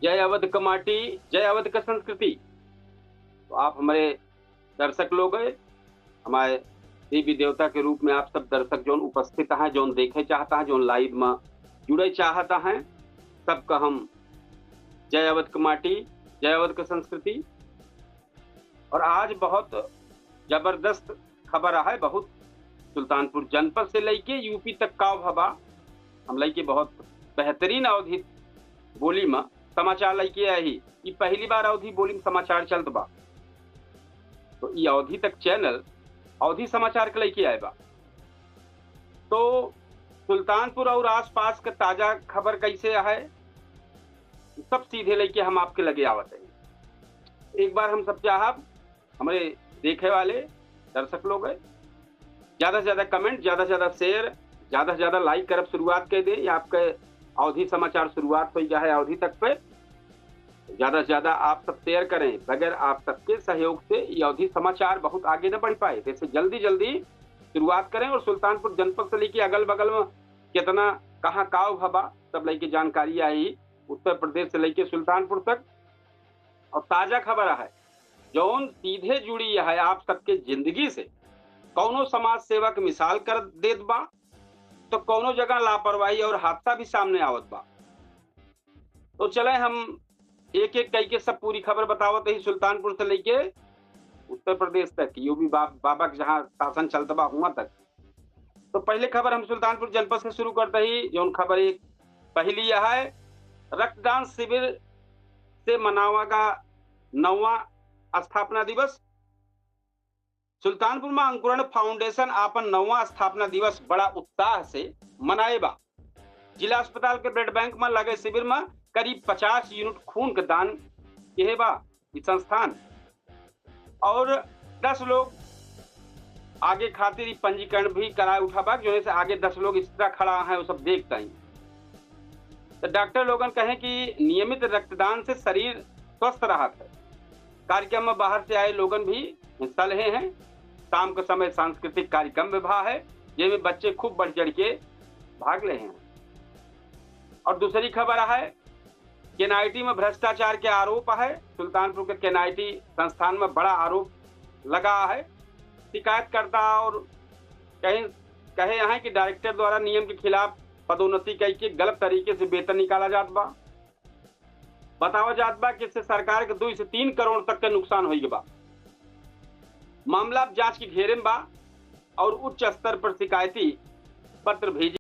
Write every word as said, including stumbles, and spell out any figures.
जय अवध क माटी, जय अवध क संस्कृति। तो आप हमरे दर्शक लोग हैं, हमारे देवी देवता के रूप में आप सब दर्शक जौन उपस्थित हैं, जौन देखे चाहता है, जौन live में जुड़े चाहता है, सबका हम जय अवध क माटी, जय अवध क संस्कृति। और आज बहुत जबरदस्त खबर है, बहुत सुल्तानपुर जनपद से लेके यूपी तक का भवा, हम लेके बहुत बेहतरीन अवधी बोली में समाचार लेके आए ही। ई पहली बार अवधी बोली में समाचार चलत बा, तो ई अवधी तक चैनल अवधी समाचार के लेके आए बा। तो सुल्तानपुर और आसपास के ताजा खबर कैसे है, सब सीधे लेके हम आपके लगे आवत है। एक बार हम सब चाहब, हमरे देखे वाले दर्शक लोग हैं, ज्यादा से ज्यादा comment, ज्यादा से ज्यादा share, ज्यादा से ज्यादा like करब शुरुआत कर दे। ये आपके अवधी समाचार शुरुआत हो गया है अवधी तक पे। ज्यादा से ज्यादा आप सब share करें, बगैर आप सबके सहयोग से ये अवधी समाचार बहुत आगे न बढ़ पाए। जैसे जल्दी जल्दी शुरुआत करें और सुल्तानपुर जनपद से लेके अगल बगल में कितना कहाँ काव भवा, सब लेके जानकारी आई, उत्तर प्रदेश से लेके सुल्तानपुर तक। और ताजा खबर है, जौन सीधे जुड़ी है आप सबके जिंदगी से, कौनो समाज सेवक मिसाल कर देत बा, तो कौनो जगह लापरवाही और हादसा भी सामने आवत बा। तो चले हम एक एक कई के सब पूरी खबर बतावत ही, सुल्तानपुर से लेके उत्तर प्रदेश तक, योगी बा-, बाबा के जहाँ शासन चलत बा हुआ तक। तो पहले खबर हम सुल्तानपुर जनपद से शुरू करते ही, जौन खबर एक पहली यह है, रक्तदान शिविर से मनावा गा नौवां स्थापना दिवस। सुल्तानपुर में अंकुरण फाउंडेशन आपन नौवां स्थापना दिवस बड़ा उत्साह से मनाए बा। जिला अस्पताल के ब्लड बैंक में लगे शिविर में करीब पचास यूनिट खून के दान किहे बा ई संस्थान। और दस लोग आगे खातिर ई पंजीकरण भी कराए उठा बा, जोने से आगे दस लोग इस तरह खड़ा हैं, वो सब देखता ही। तो डॉक्टर लोगन कहें कि नियमित रक्तदान से शरीर स्वस्थ रहत है। कार्यक्रम में बाहर से आए लोगन भी हिस्सा लेहे हैं। शाम के समय सांस्कृतिक कार्यक्रम भी भा है, जेमे बच्चे खूब बढ़ चढ़ के भाग लेहे हैं। और दूसरी खबर है, केनाइटी में भ्रष्टाचार के आरोप है। सुल्तानपुर के केनाइटी संस्थान में बड़ा आरोप लगा है। शिकायतकर्ता और कहीं कहे हैं कि डायरेक्टर द्वारा नियम के खिलाफ पदोन्नति कई के गलत तरीके से वेतन निकाला जात बा। बतावा जात बा कि इससे सरकार के दो से तीन करोड़ तक के नुकसान होई बा। मामला अब जांच के घेरे में बा और उच्च स्तर पर शिकायती पत्र भेजी